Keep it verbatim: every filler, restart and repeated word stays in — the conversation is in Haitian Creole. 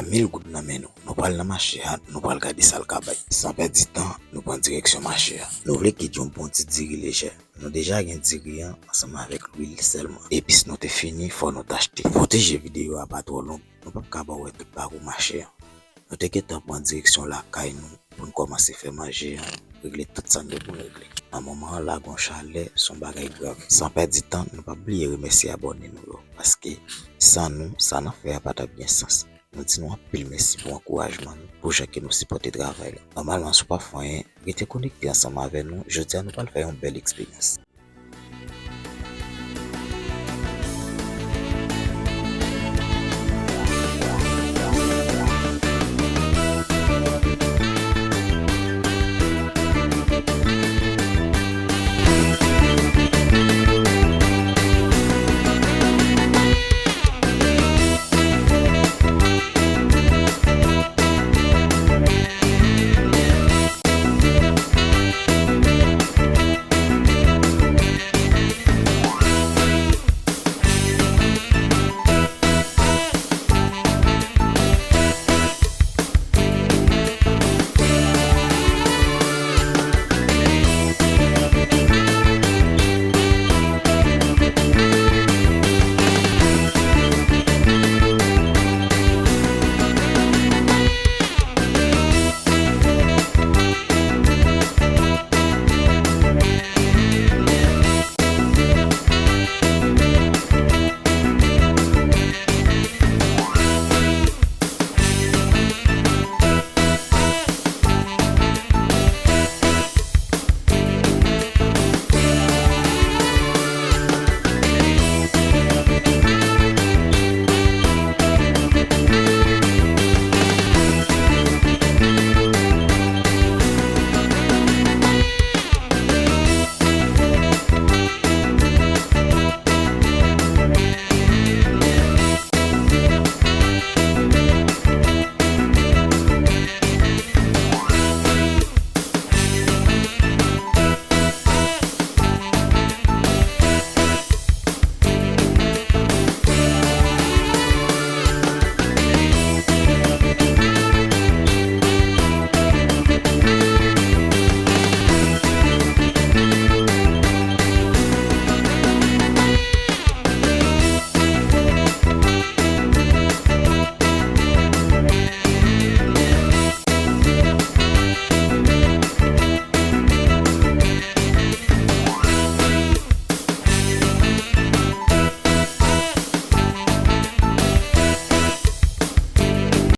Mil goud nan men nou. Nou pral nan mache a, nou pral gade sa l ka bay. San pèdi tan, nou pran direksyon mache a. Nou vle kit yon bon ti diri lejè. Nou deja gen diri an ansanm avèk lwil sèlman. Epis nou te fini, fò nou t achte. Pwoteje videyo a pa twò long, nou p ap ka ba w wè tout pakou mache an. Nou te gentan pran direksyon lakay nou pou n kòmanse fè manje an, regle tout sa n gen pou regle. Nan moman an la, gon chalè, s on bagay grav. San pèdi tan, nou p ap bliye remèsye abòne nou yo, paske san nou, sa n ap fè a pa t ap gen sans. Nou di nou anpil mèsi pou ankourajman nou, pou jan ke nou sipòte travay la. Nòmalman, si w pa fè anyen, rete konekte ansanm avè nou. Jodi a, nou pral fè yon bèl eksperyans.